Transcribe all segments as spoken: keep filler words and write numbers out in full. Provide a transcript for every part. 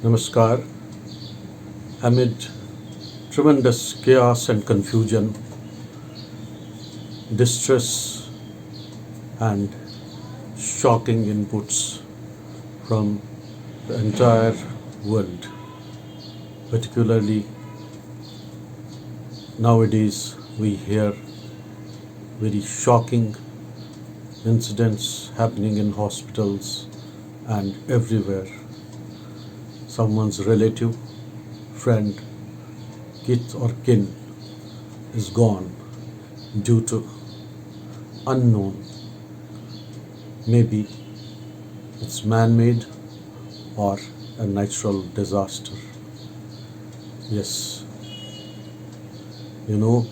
Namaskar. Amid tremendous chaos and confusion, distress, and shocking inputs from the entire world, particularly nowadays, we hear very shocking incidents happening in hospitals and everywhere. Someone's relative, friend, kith or kin is gone due to unknown. Maybe it's man-made or a natural disaster. Yes, you know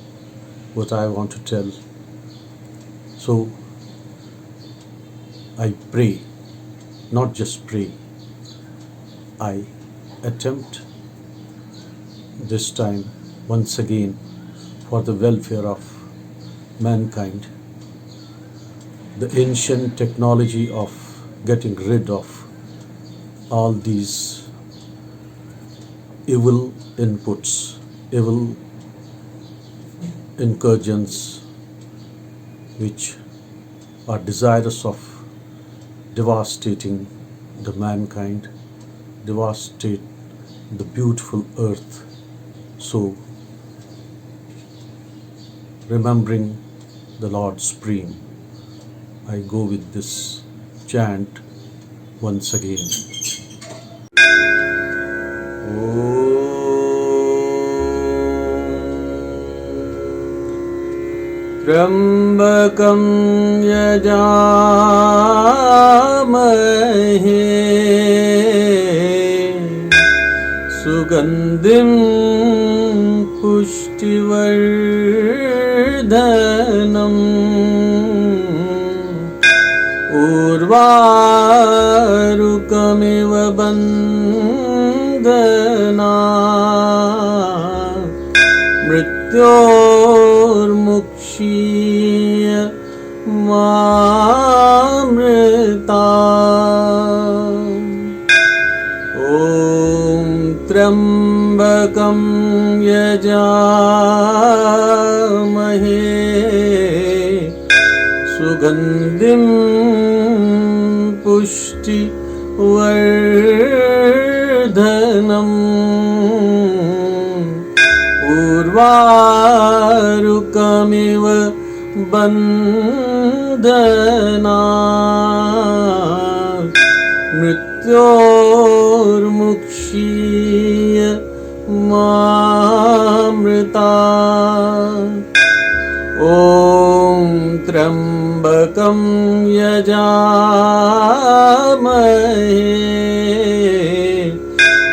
what I want to tell. So I pray, not just pray, I attempt this time once again for the welfare of mankind. The ancient technology of getting rid of all these evil inputs, evil incursions, which are desirous of devastating the mankind, devastate the beautiful earth. So, remembering the Lord Supreme, I go with this chant once again. त्र्यम्बकं यजामहे सुगन्धिं पुष्टिवर्धनम्। उर्वारुकमिव बन्धना मृत्योर्मुक्षीय मामृता। ॐ त्र्यम्बकं यजामहे सुगन्धिं पुष्टिवर्धनम्। उर्वारुकमिव बन्धना मृत्योर्मुक्षीय मामृता। ॐ त्र्यम्बकं यजामहे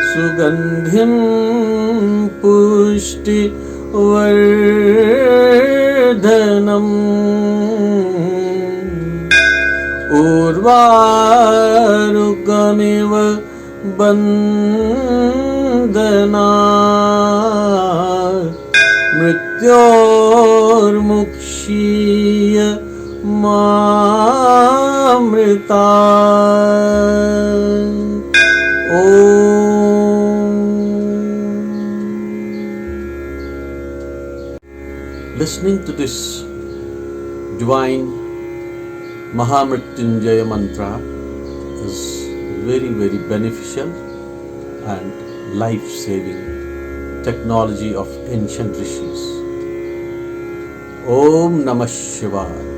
सुगन्धिं पुष्टिवर्धनम्। उर्वारुकमिव बन्धना मृत्योर्मुक्षीय मामृता। ॐ Listening to this divine Mahamrityunjaya mantra is very, very beneficial and life-saving technology of ancient rishis. Om Namah Shivaya.